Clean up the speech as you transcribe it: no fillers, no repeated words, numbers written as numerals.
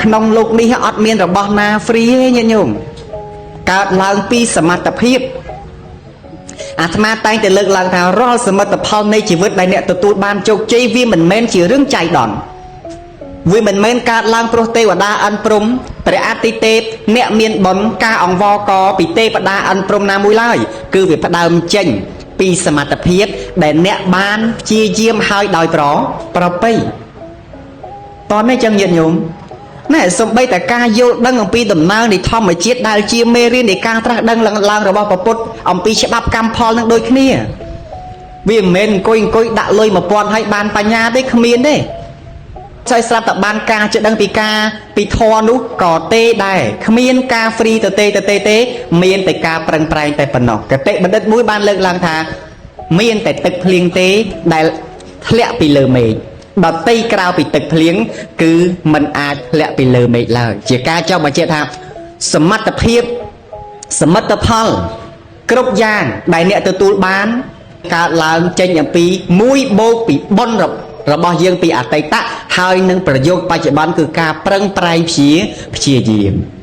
ក្នុងលោកនេះអត់មានរបស់ណា free ទេញាតិញោមកើតឡើងពីសមត្ថភាពអាត្មាតែងតែលើកឡើងថារាល់សមិទ្ធផលនៃជីវិតដែលអ្នកទទួលបានជោគជ័យវាមិនមែនជារឿងចៃដន្យវាមិនមែនកើតឡើងព្រោះទេវតាអិនព្រំព្រះអាទិទេពអ្នកមានបុណ្យការអង្វរកពីទេវតាអិនព្រំណាមួយឡើយគឺវាផ្ដើមចេញពីសមត្ថភាពដែលអ្នកបានព្យាយាមហើយដោយប្រពៃតោះនេះចឹងញាតិញោមណែសំបីតែការយល់ដឹងអំពីដំណើរនៃធម្មជាតិដែលជាមេរៀននៃការត្រាស់ដឹងឡើងរបស់ព្រះពុទ្ធអំពីច្បាប់កម្មផលនឹងដូចគ្នាវាមិនមែនអង្គុយដាក់លុយ1000ហើយបានបញ្ញាទេគ្មានទេស្អីស្រាប់តែបានការចេះដឹងពីការពីធម៌នោះក៏ទេដែរគ្មានការ free ទៅទេទៅទេទេមានតែការប្រឹងប្រែងតែប៉ុណ្ណោះកតិបណ្ឌិតមួយបានលើកឡើងថាមានតែទឹកភ្លៀងទេដែលធ្លាក់ពីលើមេឃដតីក្រៅពីទឹកភ្លៀងគឺมันអាចធ្លាក់ពីលើមេឃឡើយជាការចង់បញ្ជាក់ថាសមត្ថភាពសមិទ្ធផលគ្រប់យ៉ាងដែលអ្នកទទួលបានកើតឡើងចេញអំពី1បូកពីបុណ្យរបស់យើងពីអតីតហើយនឹងប្រយោគបច្ចុប្បន្នគឺការប្រឹងប្រែងព្យាយាម។